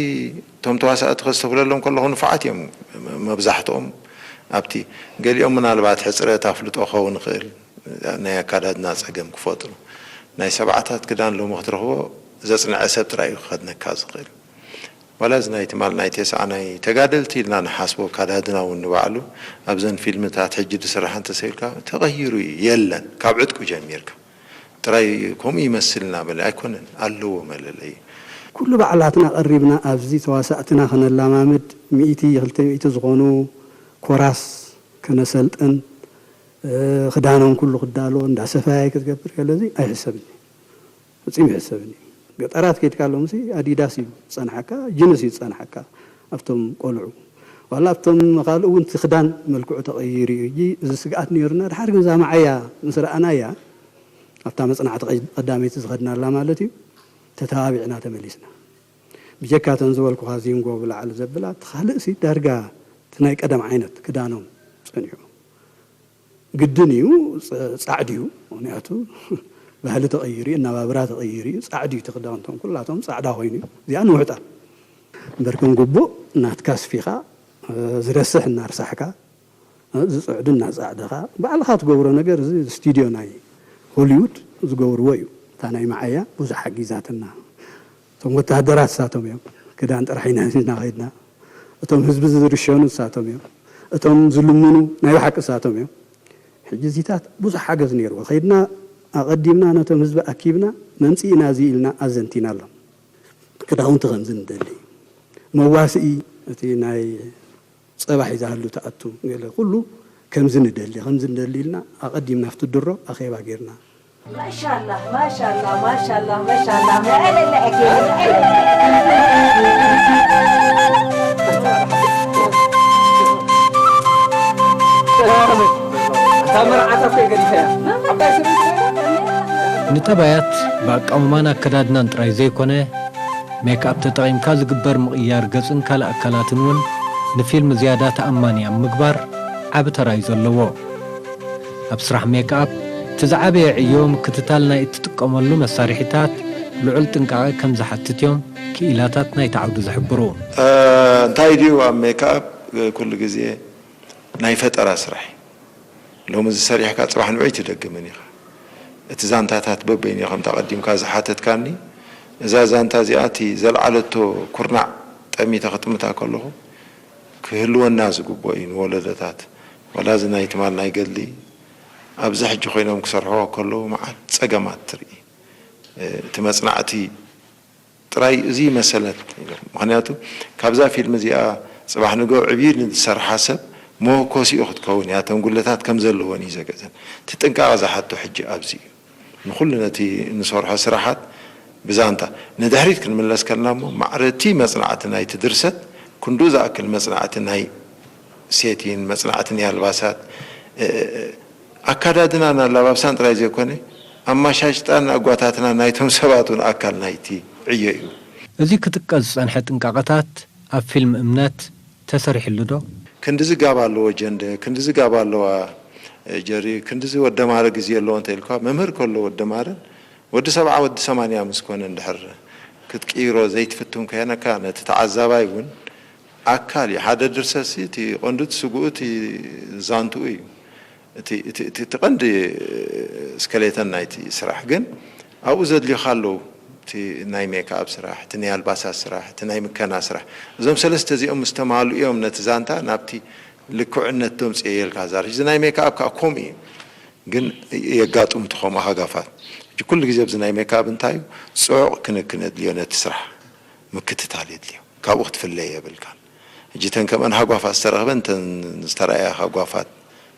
እቶም ተዋሳእቲ ከስተብህለሎም ከለኹ ንፉዓት እዮም መብዛሕትኦም ኣብቲ ገሊኦም ምናልባት ሕጽረት ኣፍልጦ ክኸውን ይኽእል ናይ ኣካዳድና ጸገም ክፈጥሩ ናይ ሰብዓታት ክዳን ሎሚ ክትረኽቦ ዘጽንዐ ሰብ ጥራይ እዩ ክኸድነካ ዝኽእል ዋላ እዚ ናይ ትማል ናይ ቴስዓ ናይ ተጋደልቲ ኢልና ንሓስቦ ኣካዳድና እውን ንባዕሉ ኣብዘን ፊልምታት ሕጂ ዝስራሕ እንተሰኢልካ ተቐይሩ እዩ የለን ካብ ዕጥቁ ጀሚርካ ጥራይ ከምኡ ይመስል እናበለ ኣይኮነን ኣለዎ መለለይ። ኩሉ ባዕላትና ቀሪብና ኣብዚ ተዋሳእትና ከነላማምድ ሚእቲ ክልተ ሚእቲ ዝኾኑ ኮራስ ከነሰልጥን ክዳኖም ኩሉ ክዳሎ እንዳ ሰፋያይ ክትገብር ከለዚ ኣይሕሰብን እዩ። ፈጺሙ ይሕሰብን እዩ። ገጠራት ከይድካ ሎምሲ ኣዲዳስ እዩ ዝጸንሓካ፣ ጅንስ እዩ ዝጸንሓካ ኣብቶም ቆልዑ። ዋላ ኣብቶም ካልእ እውን እቲ ክዳን መልክዑ ተቐይሩ እዩ። ሕጂ እዚ ስግኣት ነይሩና። ድሓር ግን እዛ መዓያ ምስ ረኣናያ ኣብታ መጽናዕቲ ቀዳመይቲ ዝኸድናላ ማለት እዩ ተተባቢዕና ተመሊስና። ብጀካ እተን ዝበልኩኻ ዚንጎ ብላዕሊ ዘብላ እቲ ካልእሲ ዳርጋ እቲ ናይ ቀደም ዓይነት ክዳኖም ጸኒሑ። ግድን እዩ ጻዕዲ እዩ ምክንያቱ ባህሊ ተቐይሩ እዩ ኣነባብራ ተቐይሩ እዩ ጻዕዲ እዩ እቲ ክዳውንቶም ኩላቶም ጻዕዳ ኮይኑ እዩ እዚኣ ንውሕጣ እምበር ከም ግቡእ ናትካ ኣስፊኻ ዝረስሕ እናርሳሕካ ዝጽዕዱ እናጻዕደኻ ባዕልኻ ትገብሮ ነገር እዚ ስቱድዮ ናይ ሆሊውድ ዝገብርዎ እዩ እታ ናይ መዓያ ብዙሕ ሓጊዛትና እቶም ወተሃደራት ንሳቶም እዮም ክዳን ጥራሕ ኢና ሒዝና ከይድና እቶም ህዝቢ ዝርሸኑ ንሳቶም እዮም እቶም ዝልምኑ ናይ ብሓቂ ንሳቶም እዮም ሕጂ እዚታት ብዙሕ ሓገዝ ነይርዎ ከይድና ኣቐዲምና ነቶም ህዝቢ ኣኪብና መምፅኢና እዚ ኢልና ኣዘንቲናሎም ክዳውንቲ ከምዚ ንደሊ መዋስኢ እቲ ናይ ጸባ ሒዛሉ ትኣቱ ገለ ኩሉ ከምዚ ንደሊ ከምዚ ንደሊ ኢልና ኣቐዲምና ኣብቲ ድሮ ኣኼባ ጌርና ማሻላ ማሻላ ማሻላ ማሻላ መዐለለ እታ መርዓታ እኮ ገዲፈያ ዓባይ ሰበይቲ ንጠባያት ብኣቃውማን ኣከዳድናን ጥራይ ዘይኮነ፣ ሜክኣፕ ተጠቒምካ ዝግበር ምቕያር ገጽን ካልእ ኣካላትን እውን ንፊልም ዝያዳ ተኣማኒ ኣብ ምግባር ዓቢ ተራ እዩ ዘለዎ። ኣብ ስራሕ ሜክኣፕ እቲ ዝዓበየ ዕዮ ምክትታል ናይ እትጥቀመሉ መሳርሒታት ልዑል ጥንቃቐ ከም ዝሓትት እዮም ክኢላታት ናይቲ ዓውዲ ዝሕብሩ። እንታይ ድዩ ኣብ ሜክኣፕ ኩሉ ግዜ ናይ ፈጠራ ስራሕ እዩ። ሎሚ እዚ ሰሪሕካ ጽባሕ ንዑ ኣይትደግምን ኢኻ። እቲ ዛንታታት በበይኑ እዮም ከምታ ቀዲምካ ዝሓተትካኒ። እዛ ዛንታ እዚኣ እቲ ዘልዓለቶ ኩርናዕ ጠሚተ ክጥምታ ከለኹ ክህልወና ዝግብኦ እዩ ንወለዶታት። ዋላ እዚ ናይ ትማል ናይ ገድሊ ኣብዚ ሕጂ ኮይኖም ክሰርሕዎ ከለዉ መዓት ጸገማት ትርኢ። እቲ መጽናዕቲ ጥራይ እዚ መሰለት ኢሎም። ምኽንያቱ ካብዛ ፊልም እዚኣ ጽባሕ ንግሆ ዕብዩ ንዝሰርሓ ሰብ መወኮሲኡ ክትከውን እያ። እተን ጉለታት ከም ዘለወን እዩ ዘገዘን። እቲ ጥንቃቐ ዝሓቶ ሕጂ ኣብዚ እዩ። ንኹሉ ነቲ ንሰርሖ ስራሓት ብዛንታ ንድሕሪት ክንምለስ ከለና እሞ ማዕረ እቲ መጽናዕቲ ናይቲ ድርሰት ክንድኡ ዝኣክል መጽናዕቲ ናይ ሴቲን መጽናዕቲ ናይ ኣልባሳት ኣካዳድናን ኣላባብሳን ጥራይ ዘይኮነ ኣማሻሽጣን ኣጓታትና ናይቶም ሰባት እውን ኣካል ናይቲ ዕዮ እዩ። እዚ ክጥቀስ ዝጸንሐ ጥንቃቐታት ኣብ ፊልም እምነት ተሰሪሕሉ ዶ? ክንድዚ ጋብ ኣለዎ ጀንደ፣ ክንድዚ ጋብ ኣለዋ ጀሪ፣ ክንድዚ ወደማረ ግዜ ኣለዎ እንተ ኢልካ መምህር ከሎ ወደማረን ወዲ ሰብዓ ወዲ ሰማንያ ምስ ኮነ እንድሕር ክትቅይሮ ዘይትፍትን ከየነካ ነቲ ተዓዛባይ እውን ኣካል እዩ። ሓደ ድርሰትሲ እቲ ቀንዱ እቲ ስግኡ እቲ ዛንትኡ እዩ። እቲ እቲ እቲ እቲ ቀንዲ ስከሌተን ናይቲ ስራሕ ግን ኣብኡ ዘድልዩኻ ኣለዉ። እቲ ናይ ሜክኣፕ ስራሕ፣ እቲ ናይ ኣልባሳት ስራሕ፣ እቲ ናይ ምከና ስራሕ። እዞም ሰለስተ እዚኦም ምስ ተማልኡ እዮም ነቲ ዛንታ ናብቲ ልክዕነት ተምፅዮ የልካ ዛር። እዚ ናይ ሜክኣፕ ከዓ ከምኡ እዩ። ግን የጋጥሙ እቲ ከምኡ ሃጋፋት። ሕጂ ኩሉ ግዜ ኣብዚ ናይ ሜክኣፕ እንታይ እዩ? ፅዑቕ ክንክን የድልዮ ነቲ ስራሕ። ምክትታል የድልዮ። ካብኡ ክትፍለይ የብልካን። ሕጂ እተን ከምአን ሃጓፋት ዝተረኽበን እተን ዝተረኣያ ሃጓፋት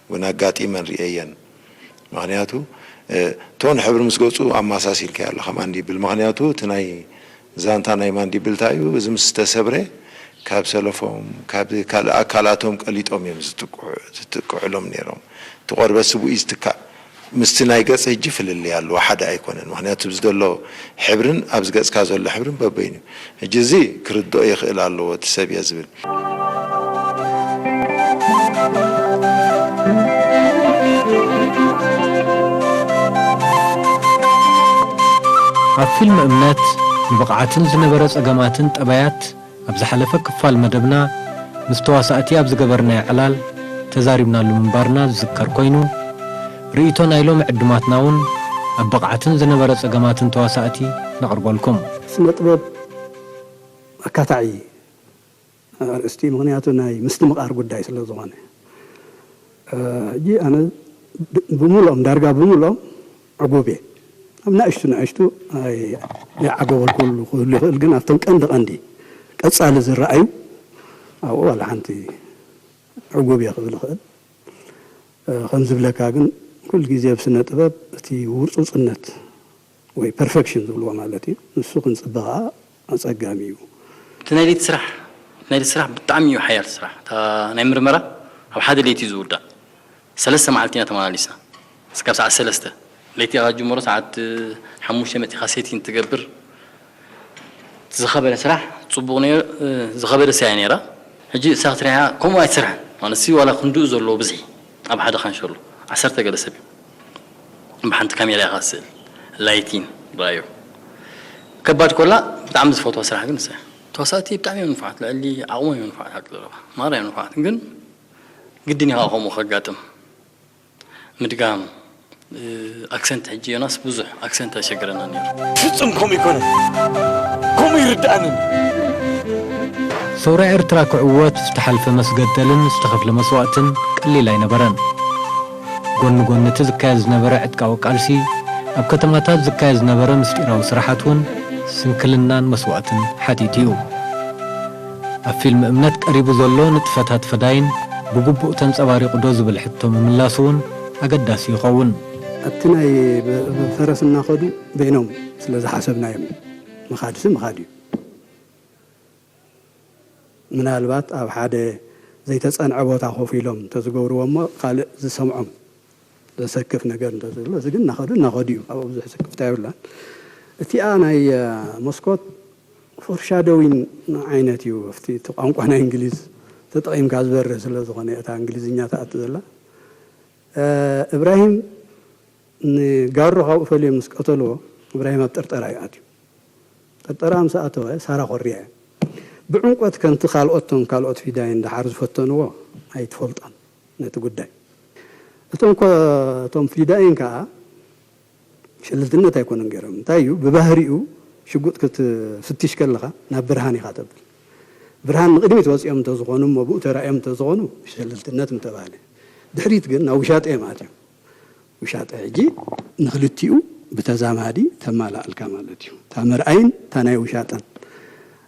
እውን ኣጋጢመን ርእየየን። ምኽንያቱ ቶን ሕብሪ ምስ ገፁ ኣማሳሲልካዮ ኣለኻ ማንዲብል። ምኽንያቱ እቲ ናይ ዛንታ ናይ ማንዲብል እንታይ እዩ? እዚ ምስ ተሰብረ ካብ ሰለፎም ካብ ካልእ ኣካላቶም ቀሊጦም እዮም ዝጥቅዑ ዝጥቅዑሎም ነይሮም። እቲ ቆርበት ስቡእ እዩ ዝትካእ። ምስቲ ናይ ገጽ ሕጂ ፍልልይ ኣለዎ፣ ሓደ ኣይኮነን። ምኽንያቱ ኣብዚ ዘሎ ሕብርን ኣብዚ ገጽካ ዘሎ ሕብርን በበይኑ እዩ። ሕጂ እዚ ክርድኦ ይኽእል ኣለዎ እቲ ሰብ እየ ዝብል። ኣብ ፊልም እምነት ንብቕዓትን ዝነበረ ጸገማትን ጠባያት ኣብ ዝሓለፈ ክፋል መደብና ምስ ተዋሳእቲ ኣብ ዝገበርናዮ ዕላል ተዛሪብናሉ ምንባርና ዝዝከር ኮይኑ፣ ርእይቶ ናይ ሎሚ ዕዱማትና እውን ኣብ ብቕዓትን ዝነበረ ጸገማትን ተዋሳእቲ ነቕርበልኩም። ስነ ጥበብ ኣካታዒ ኣርእስቲ፣ ምኽንያቱ ናይ ምስትምቓር ጉዳይ ስለ ዝኾነ። ሕጂ ኣነ ብምልኦም ዳርጋ ብምልኦም ዕጉብ እየ። ኣብ ንኣሽቱ ንኣሽቱ ኣይዓገበልኩሉ ክህሉ ይኽእል፣ ግን ኣብተን ቀንዲ ቀንዲ ቀጻሊ ዝረኣዩ ኣብኡ ዋላ ሓንቲ ዕጉብ እየ ክብል ይኽእል። ከም ዝብለካ ግን ኩሉ ግዜ ኣብ ስነ ጥበብ እቲ ውርፁፅነት ወይ ፐርፌክሽን ዝብልዎ ማለት እዩ፣ ንሱ ክንፅበ ከዓ ኣፀጋሚ እዩ። እቲ ናይ ለይቲ ስራሕ ናይ ለይቲ ስራሕ ብጣዕሚ እዩ ሓያል ስራሕ። እታ ናይ ምርመራ ኣብ ሓደ ለይቲ እዩ ዝውዳእ። ሰለስተ መዓልቲ ኢና ተመላሊስና። እስካብ ሰዓት ሰለስተ ለይቲ ኢኻ ጅምሮ፣ ሰዓት ሓሙሽተ መፂኻ ሴቲንግ ትገብር። ዝኸበደ ስራሕ ፅቡቕ ነይሩ። ዝኸበደ ስያ ነይራ። ሕጂ እሳ ክትሪያ ከምኡ ኣይትሰርሕን ማለት ሲ ዋላ ክንድኡ ዘለዎ ብዝሒ ኣብ ሓደ ካንሸሎ ዓሰርተ ገለ ሰብ እዩ። ብሓንቲ ካሜራ ኢኻ ስእል ላይቲን ራዮ ከባድ ኮላ ብጣዕሚ ዝፈትዋ ስራሕ ግን እሳ ተዋሳእቲ ብጣዕሚ እዮም ንፉዓት ልዕሊ ዓቕሞም እዮም ንፉዓት ሓቂ ዘለባ ማራ እዮም ንፉዓት ግን ግድን ኢኻ ከምኡ ከጋጥም ምድጋም ኣክሰንት ሕጂ ዮናስ ብዙሕ ኣክሰንት ኣሸግረና ነይሩ። ፍጹም ከምኡ ይኮነ ከምኡ ይርድኣንን። ሰውራ ኤርትራ ክዕወት ዝተሓልፈ መስገደልን ዝተኸፍለ መስዋእትን ቀሊል ኣይነበረን። ጎኒ ጎኒ እቲ ዝካየድ ዝነበረ ዕጥቃዊ ቃልሲ፣ ኣብ ከተማታት ዝካየድ ዝነበረ ምስጢራዊ ስራሓት እውን ስንክልናን መስዋእትን ሓቲቱ እዩ። ኣብ ፊልም እምነት ቀሪቡ ዘሎ ንጥፈታት ፈዳይን ብግቡእ ተንጸባሪቑ ዶ ዝብል ሕቶ ምምላስ እውን ኣገዳሲ ይኸውን። ኣብቲ ናይ ብፈረስ እናኸዱ በይኖም ስለ ዝሓሰብናዮም ምኻድሲ ምኻድ እዩ። ምናልባት ኣብ ሓደ ዘይተጸንዐ ቦታ ኮፍ ኢሎም እንተዝገብርዎ እሞ ካልእ ዝሰምዖም ዘሰክፍ ነገር እንተዘሎ፣ እዚ ግን እናኸዱ እናኸዱ እዩ። ኣብኡ ብዙሕ ስክፍታ የብላን። እቲኣ ናይ መስኮት ፎርሻዶዊን ዓይነት እዩ። ኣብቲ እቲ ቋንቋ ናይ እንግሊዝ ተጠቒምካ ዝበርህ ስለ ዝኾነ፣ እታ እንግሊዝኛ ትኣቱ ዘላ። እብራሂም ንጋሮ ካብኡ ፈልዮም ምስ ቀተልዎ፣ እብራሂም ኣብ ጥርጠራ እዩ ኣትዩ። ጥርጠራ ምስ ኣተወ፣ ሳራ ኮርያ እያ። ብዕምቆት ከምቲ ካልኦት፣ እቶም ካልኦት ፊዳይን ደሓር ዝፈተንዎ ኣይትፈልጦን ነቲ ጉዳይ። እቶም ኮ-፣ እቶም ፊዳይን ከኣ ሸለልትነት ኣይኮነን ገይሮም። እንታይ እዩ? ብባህሪኡ ሽጉጥ ክትፍትሽ ከለኻ ናብ ብርሃን ኢኻ ተብል። ብርሃን ንቕድሚት ወጺኦም እንተዝኾኑ እሞ ብኡ ተራእዮም እንተዝኾኑ ሸለልትነት ምተባህለ። ድሕሪት ግን ናብ ውሻጠ እዮም ኣትዮም። ውሻጠ ሕጂ ንኽልቲኡ ብተዛማዲ ተማላእልካ ማለት እዩ። እታ መርኣይን እታ ናይ ውሻጠን።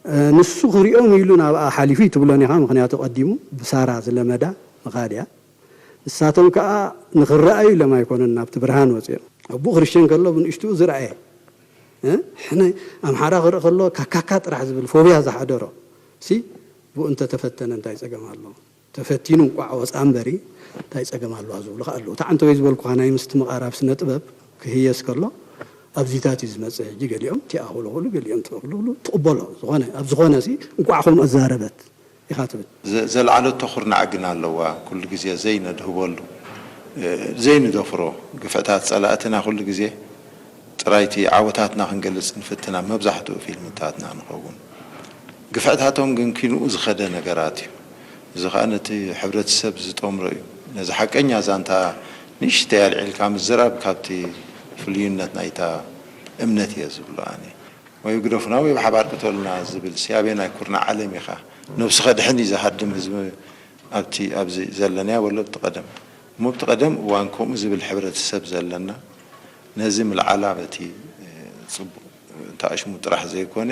እ፣ ንሱ ክሪኦም ኢሉ ናብኣ ሓሊፉ ይትብሎን ኢኻ፣ ምኽንያቱ ቀዲሙ ብሳራ ዝለመዳ ምኻድ እያ። ንሳቶም ከኣ ንኽረኣዩ ኢሎም ኣይኮኑን ናብቲ ብርሃን ወጺኦም። ኣቦኡ ክርስቲያን ከሎ ብንእሽትኡ ዝረኣየ፣ እ፣ ሕነ ኣምሓራ ክርኢ ከሎ ካካካ ጥራሕ ዝብል ፎብያ ዝሓደሮ ሲ ብኡ እንተተፈተነ እንታይ ጸገም ኣለዎ? ተፈቲኑ እንቋዕ ወጻ እምበሪ እንታይ ጸገም ኣለዋ ዝብሉ ከኣ ኣለዉ። እታ ዓንተወይ ዝበልኩኻ ናይ ምስትምቓር ኣብ ስነ ጥበብ ክህየስ ከሎ ኣብዚታት እዩ ዝመጽእ። ሕጂ ገሊኦም ቲኣኹልኹሉ፣ ገሊኦም ትበኽልሉ ትቕበሎ። ዝኾነ፣ ኣብ ዝኾነ ሲ እንቋዕ ከምኡ ኣዛረበት ኢኻ ትብል። ዘ-፣ ዘልዓለቶ ኩርናዕ ግን ኣለዋ። ኩሉ ግዜ ዘይነድህበሉ፣ እ፣ ዘይንደፍሮ ግፍዕታት ጸላእትና ኩሉ ግዜ ጥራይቲ ዓወታትና ክንገልጽ ንፍትን ኣብ መብዛሕትኡ ፊልምታትና ንኸውን። ግፍዕታቶም ግን ኪንኡ ዝኸደ ነገራት እዩ። እዚ ኸኣ ነቲ ሕብረተሰብ ዝጠምሮ እዩ። ነዚ ሓቀኛ ዛንታ ንእሽተይ ኣልዒልካ ምዝራብ ካብቲ ፍሉይነት ናይታ እምነት እየ ዝብሎ ኣነ። ወይ ግደፉና ወይ ብሓባር ቅተሉና ዝብል ሲ ኣበየናይ ኩርናዕ ዓለም ኢኻ? ነብሱ ከድሕን እዩ ዝሃድም ህዝቢ ኣብቲ ኣብዚ ዘለናዮ ወሎ ብቲ ቀደም። እሞ ብቲ ቀደም እዋን ከምኡ ዝብል ሕብረተሰብ ዘለና ነዚ ምልዓላ በቲ፣ እ፣ ጽቡቕ እንተኣሽሙ ጥራሕ ዘይኮነ፣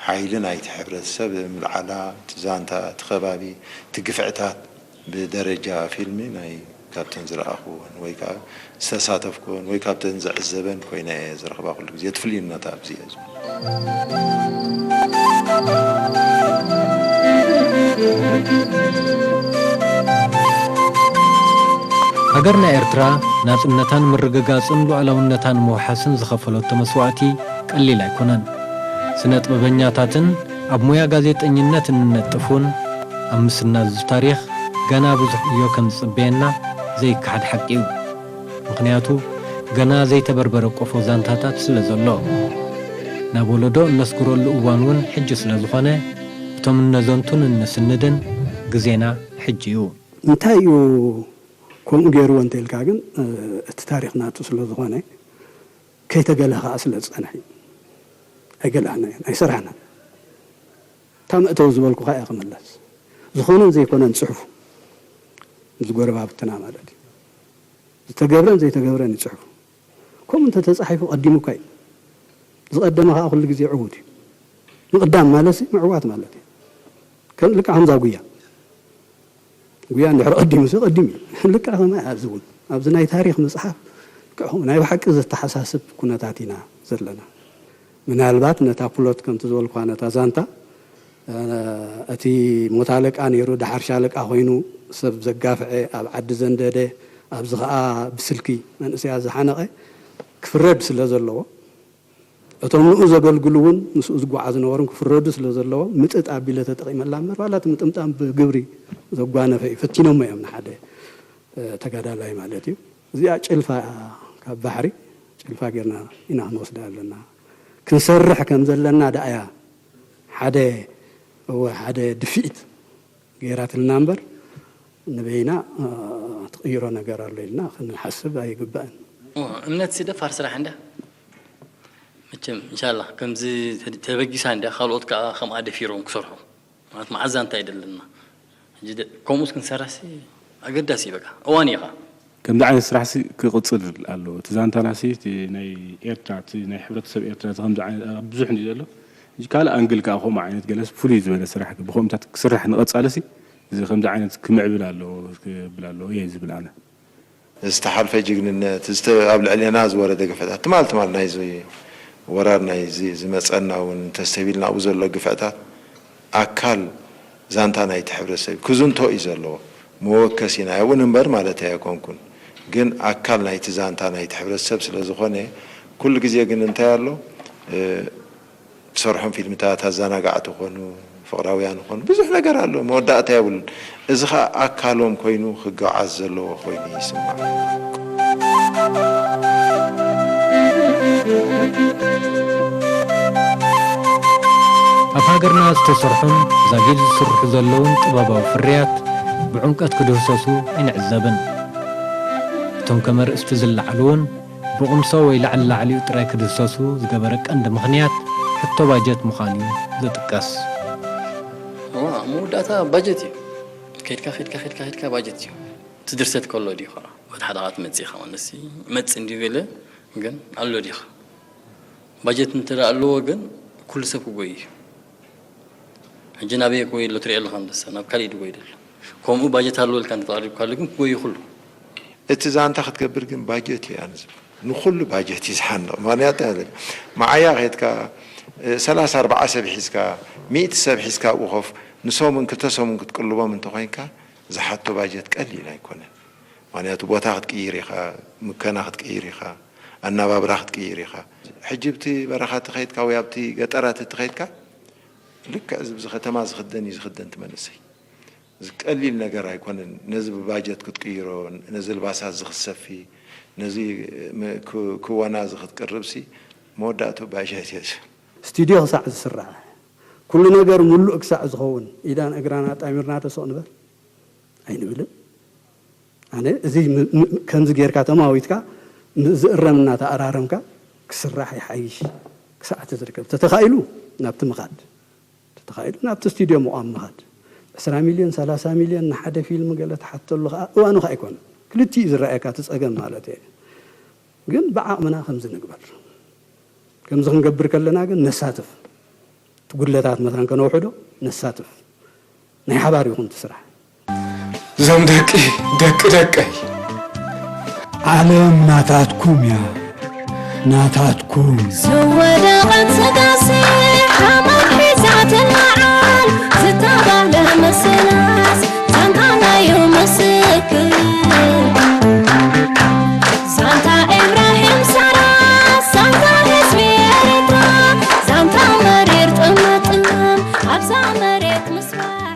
ሓይሊ ናይቲ ሕብረተሰብ ምልዓላ፣ እቲ ዛንታ፣ እቲ ከባቢ፣ እቲ ግፍዕታት ብደረጃ ፊልሚ ናይ ካብተን ዝረኣኽወን ወይ ከኣ ዝተሳተፍኩወን ወይ ካብተን ዝዕዘበን ኮይነ እየ ዝረኽባ። ኩሉ ግዜ እቲ ፍልዩነት ኣብዚ እየ ዝብል። ሃገርና ኤርትራ ናጽነታን ምርግጋጽን ሉዓላውነታን ምውሓስን ዝኸፈለቶ መስዋእቲ ቀሊል ኣይኮነን። ስነ ጥበበኛታትን ኣብ ሞያ ጋዜጠኝነት እንነጥፉን ኣብ ምስናዱ ታሪኽ ገና ብዙሕ ዕዮ ከም ዝጽበየና ዘይከሓድ ሓቂ እዩ። ምኽንያቱ ገና ዘይተበርበረ ቆፎ ዛንታታት ስለ ዘሎ። ናብ ወለዶ እነስግረሉ እዋን እውን ሕጂ ስለ ዝኾነ፣ እቶም እነዘንቱን እንስንድን ግዜና ሕጂ እዩ። እንታይ እዩ ከምኡ ገይርዎ እንተኢልካ ግን፣ እ፣ እቲ ታሪኽ ናቱ ስለ ዝኾነ ከይተገለኸ ስለ ዝጸንሐ እዩ። ኣይገለኽናዮን፣ ኣይሰራሕናን። እታ መእተዊ ዝበልኩኻ እያ ክምለስ። ዝኾነን ዘይኮነን ጽሑፉ፣ ዝጎረባብትና ማለት እዩ። ዝተገብረን ዘይተገብረን ይጽሕፉ። ከምኡ እንተተጻሒፉ ቀዲሙ እኳ እዩ። ዝቐደመ ከኣ ኩሉ ግዜ ዕዉት እዩ። ምቕዳም ማለት ሲ ምዕዋት ማለት እዩ። ከም ልክዕ ከምዛ ጉያ። ጉያ እንድሕር ቀዲሙ ሲ ቀዲሙ እዩ። ልክዕ ከማይ ኣብዚ እውን። ኣብዚ ናይ ታሪኽ ምጽሓፍ ልክዕ ከምኡ ናይ ብሓቂ ዘተሓሳስብ ኩነታት ኢና ዘለና። ምናልባት ነታ ፕሎት ከምቲ ዝበልኳ ነታ ዛንታ፣ እ፣ እቲ ሞት ኣለቃ ነይሩ፣ ደሓር ሻለቃ ኮይኑ ሰብ ዘጋፍዐ፣ ኣብ ዓዲ ዘንደደ፣ ኣብዚ ኸኣ ብስልኪ መንእሰያት ዝሓነቐ ክፍረድ ስለ ዘለዎ፣ እቶም ንኡ ዘገልግሉ እውን ምስኡ ዝጓዓዙ ነበሩን ክፍረዱ ስለ ዘለዎም ምጥጥ ኣቢለ ተጠቒመላ እምበር ዋላ እቲ ምጥምጣም ብግብሪ ዘጓነፈ እዩ። ፈቲኖሞ እዮም ንሓደ፣ እ፣ ተጋዳላይ ማለት እዩ። እዚኣ ጭልፋ ካብ ባሕሪ ጭልፋ ጌርና ኢና ክንወስዳ ዘለና። ክንሰርሕ ከም ዘለና ደኣ እያ ሓደ፣ እወ፣ ሓደ ድፍኢት ገይራትልና እምበር ንበይና፣ እ፣ ትቕይሮ ነገር ኣሎ ኢልና ክንሓስብ ኣይግባእን። እምነት ሲ ደፋር ስራሕ እንዳ መቸም እንሻላ ከምዚ ተበጊሳ እንዳ ካልኦት ከዓ ከምኣ ደፊሮም ክሰርሑ ማለት መዓዛ እንታይ ደለና ሕጂ ደ-፣ ከምኡስ ክንሰርሕ ሲ ኣገዳሲ እዩ በቃ እዋን እዩ ከዓ ከምዚ ዓይነት ስራሕሲ ክቕፅል ኣለዎ። እቲ ዛንታናሲ እቲ ናይ ኤርትራ እቲ ናይ ሕብረተሰብ ኤርትራ እዚ ከምዚ ዓይነት ኣብ ብዙሕ እንድዩ ዘሎ ሕጂ ካልእ ኣንግል ከዓ ከምኡ ዓይነት ገለስ ፍሉይ ዝበለ ስራሕ ብከምኡታት ክስራሕ ንቐፃልሲ እዚ ከምዚ ዓይነት ክምዕብል ኣለዎ ክብል ኣለዎ እየ ዝብል ኣነ። ዝተሓልፈ ጅግንነት፣ ዝተ-፣ ኣብ ልዕሌና ዝወረደ ግፍዕታት፣ ትማል ትማል ናይዚ ወራር ናይዚ ዝመፀና እውን እንተስተብሂልና ኣብኡ ዘሎ ግፍዕታት ኣካል ዛንታ ናይቲ ሕብረተሰብ ክዝንቶ እዩ ዘለዎ። መወከሲና ይኸውን እምበር ማለተይ ኣይኮንኩን። ግን ኣካል ናይቲ ዛንታ ናይቲ ሕብረተሰብ ስለ ዝኾነ፣ ኩሉ ግዜ ግን እንታይ ኣሎ? እ፣ ትሰርሖም ፊልምታት ኣዘናጋዕቲ ኾኑ፣ ፍቕራውያን ኾኑ፣ ብዙሕ ነገር ኣሎ፣ መወዳእታ የብሉን። እዚ ኸኣ ኣካሎም ኮይኑ ክጓዓዝ ዘለዎ ኮይኑ ይስማዕ። ኣብ ሃገርና ዝተሰርሑን ዛጊድ ዝስርሑ ዘለውን ጥበባዊ ፍርያት ብዕምቀት ክድህሰሱ ኣይንዕዘብን። እቶም ከም ኣርእስቲ ዝለዓሉ እውን ብቕምሶ ወይ ላዕሊ ላዕሊኡ ጥራይ ክድህሰሱ ዝገበረ ቀንዲ ምኽንያት ሕቶ ባጀት ምዃኑ እዩ ዝጥቀስ። እዋ፣ መወዳእታ ባጀት እዩ። ከይድካ፣ ከይድካ፣ ከይድካ፣ ከይድካ ባጀት እዩ። እቲ ድርሰት ከሎ ድዩ ኸዓ? ወዲ ሓደ ኸዓ ትመጽእ ኢኻ ማለት ሲ፣ ይመጽእ እንድዩ ገለ፣ ግን ኣሎ ዲኻ? ባጀት እንተ ደኣ ኣለዎ ግን ኩሉ ሰብ ክጎይ እዩ። ሕጂ ናበይ ክጎይ ኣሎ ትሪኦ ኣለኻ? እንተሳ ናብ ካሊእ ድጎይ ደሎ። ከምኡ ባጀት ኣለዎ ኢልካ እንተ ተቐሪብካሉ ግን ክጎይ እዩ ኩሉ። እቲ ዛንታ ክትገብር ግን ባጀት እዩ ኣነ ዝብል። ንኹሉ ባጀት እዩ ዝሓንቕ። ምኽንያቱ ኣለ፣ መዓያ ኸይድካ፣ እ፣ ሰላሳ ኣርባዓ ሰብ ሒዝካ፣ ሚእቲ ሰብ ሒዝካ ኣብኡ ኮፍ፣ ንሰሙን ክልተ ሰሙን ክትቅልቦም እንተኾይንካ፣ ዝሓቶ ባጀት ቀሊል ኣይኮነን። ምኽንያቱ ቦታ ክትቅይር ኢኻ፣ ምከና ክትቅይር ኢኻ፣ ኣናባብራ ክትቅይር ኢኻ። ሕጂ ብቲ በረኻቲ ኸይድካ ወይ ኣብቲ ገጠራት እቲ ኸይድካ፣ ልክዕ እዚ ብዚ ከተማ ዝኽደን እዩ ዝኽደን እቲ መንእሰይ። እዚ ቀሊል ነገር ኣይኮነን። ነዚ ብባጀት ክትቅይሮ፣ ነዚ ልባሳት እዚ ክትሰፊ፣ ነዚ ም-፣ ክ-፣ ክወና እዚ ክትቅርብሲ፣ መወዳእቱ ባጀት እየ ዝብል። ስቱድዮ ክሳዕ ዝስራሕ፣ ኩሉ ነገር ምሉእ ክሳዕ ዝኸውን፣ ኢዳን እግራን ኣጣሚርና ተሰቕ ንበል ኣይንብልን። ኣነ እዚ ም-፣ ም-፣ ከምዚ ጌርካ ተማዊትካ፣ ም-፣ ዝእረም እናተኣራረምካ ክስራሕ ይሓይሽ። ክሳዕ እቲ ዝርከብ፣ ተተኻኢሉ ናብቲ ምኻድ፣ ተተኻኢሉ ናብቲ ስቱድዮ ምቋም ምኻድ። ዕስራ ሚልዮን፣ ሰላሳ ሚልዮን ንሓደ ፊልም ገለ ትሓተሉ ከኣ እዋኑ ከኣ ኣይኮነን። ክልቲኡ ዝረኣየካ እቲ ጸገም ማለት እየ። ግን ብዓቕምና ከምዚ ንግበር። ከምዚ ክንገብር ከለና ግን ነሳትፍ። እቲ ጉድለታት መታን ከነውሕዶ ነሳትፍ። ናይ ሓባር ይኹን እቲ ስራሕ። እዞም ደቂ፣ ደቂ ደቀይ። ዓለም ናታትኩም እያ፣ ናታትኩም። ዝወደቐት ስጋሲ ሓመድ ሒዛ ትለዓል ዝተባህለ ምስላስ ዛንታናዩ ምስክር። ዛንታ ኢብራሂም ሳራ፣ ዛንታ ህዝቢ ኤሪትራ፣ ዛንታ መሪር ጥምጥም ኣብዛ መሬት ምስዋር።